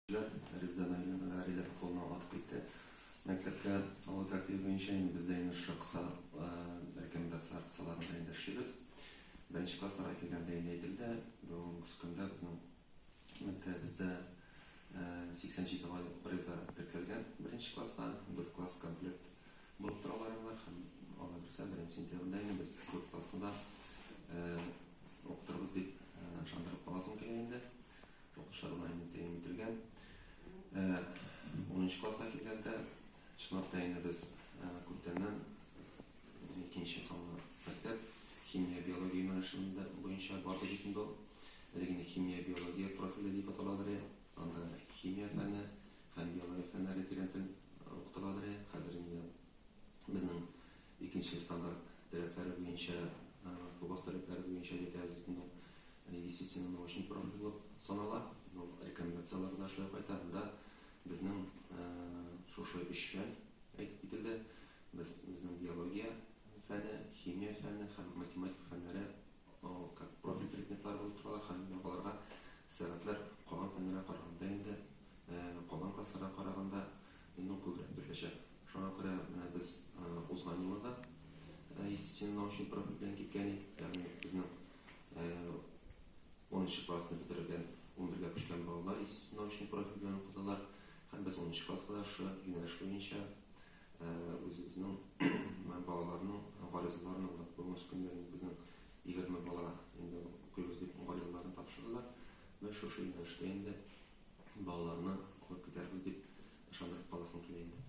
Резеда Наилевна Рилә кулына атып китте. Мәктәпкә алу тәртибе буенча инде без дә инде шушы кыса рекомендацияләр кысаларында инде эшлибез. Беренче классларга килгәндә инде әйтелде, бүгенге көндә безнең мәктәбебездә 87 гариза теркәлгән беренче класска, дүрт класс комплект булып торалар алар һәм Алла бирсә, беренче сентябрьдә инде без дүрт классны да укытырбыз дип ышандырып каласым килә инде. Укытучылар белән инде тәэмин ителгән. Унынчы класска килгәндә, чынлап та инде без күптәннән икенче санлы мәктәп химия, биология юнәлешендә буенча барды бит инде ул. Элек инде химия, биология профиле дип аталадыр иде. Анда химия фәне һәм биология фәннәре тирәнтен укытыладыр иде. Хәзер инде безнең икенче стандарт таләпләре буенча, ФГОС таләпләре буенча әйтәбез бит инде ул. Естественно, научный профиль булып санала. Бу рекомендацияләр дә шулай кайта. Анда безнең шушы өч фән әйтеп кителде. Без безнең биология фәне, химия фәне һәм математика фәннәре как профиль предметлары булып торалар һәм аларга сәгатьләр калган фәннәргә караганда инде калган классларга караганда инде күбрәк биреләчәк. Шуңа күрә менә без узган елны да естественно научный профиль белән киткән идек. Ягъни безнең унынчы классны бетергән, унбергә күчкән балалар естественно научный профиль белән укыдылар. Һәм без унынчы класска да шушы юнәлеш буенча үзебезнең балаларның гаризаларын алдык. Бүгенге көндә инде безнең 20 бала инде укыйбыз дип гаризаларын тапшырдылар. Без шушы юнәлештә инде балаларны алып китәрбез дип ышандырып каласым килә инде.